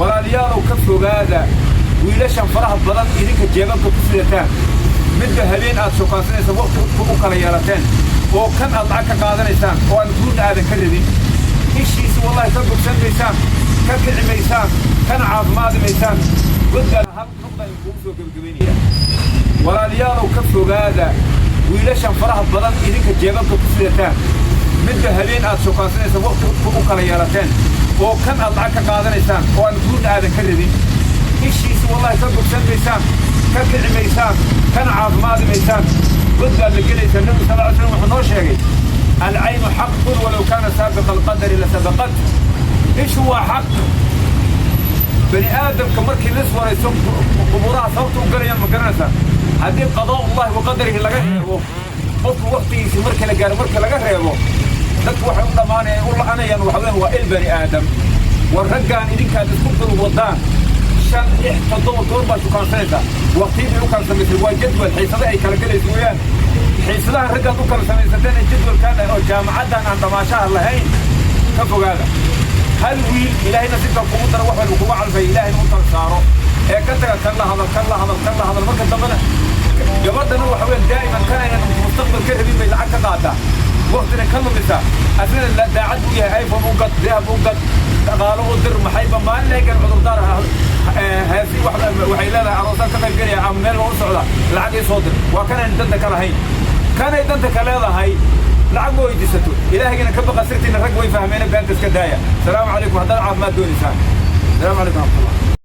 Walaalayaalow, ka fogaada wiilashan faraha badan idinka jeebabka ku sidataan. Midba habeen aad shukaansanaysa, waqti u kala yeelateen, oo kan aad lacag ka qaadanaysaan, oo aan guurna aadan ka rabin. Ishiisa wallahi ka bogsan maysaan, ka kici maysaan, kana caafimaadi maysaan. Godbaad hal nuqda kugu soo gebagabaynaya. Walaalayaalow, ka fogaada wiilashan faraha badan idinka jeebabka ku sidataan. Midba habeen aad shukaansanaysa, waqti u kala yeelateen, oo kan aad lacag ka qaadanaysaan, oo aan guurna aadan ka rabin. Ishiisa wallahi ka bogsan maysaan, ka kici maysaan, kana caafimaadi maysaan. God baad la gelaysaa. Nabigu sal ly slam wuxuu noo sheegay: العين حق ولو كان سابق القدر لسبقت. Ishu waa xaq. Bani aadamka markii lis warayso, qubuuraha sababta u galayaan ma garanaysaa? Haddii قضاء الله وقدره laga reebo, qofku waktigiisii marka la gaaro, marka laga reebo, dadku waxay u dhammaanayaan, u la'anayaan, waxa weeyaan waa il bani aadam. War raggaan idinkaad isku dul wadaan, shan, lix, toddoba goor baad shukaansanaysaa. Waqtiyadii u kala samaysay waa jadwal, xiisada ay kala gelayso weeyaan. Xiisadaha raggaad u kala samaysateen ee jadwalkaan oo jaamacaddan aan damaashaha lahayn, ka fogaada. Hal wiil Ilaahay nasiibka kugu daro, wax walba kugu calfay, Ilaahayna u tala saaro, ee ka taga kan la hadal, kan la hadal, kan la hadal. Marka dambena gabadhana waxa weeyaan daa'iman kan aynan mustaqbal ka rabin bay lacag ka qaataa, waqtina ka lumisaa. Asina daacad buu yahay, iPhone u gad, dahab u gad, dhaqaalo u dir, maxayba maalin laygan cudurdaar heesi waxay leedahay, aroosaan ka qayb gelaya ama meel u socda, lacag ii soo dir. Waa kanaan danta ka lahayn, kanay danta ka leedahay lacag ma weydiisato. Ilaahaygana ka baqa, sirtiina rag way fahmeena, beenta iska daaya. Salaamu calaykum haddaad caafimaad doonaysaan. Salaamu calaykum raxmatullah.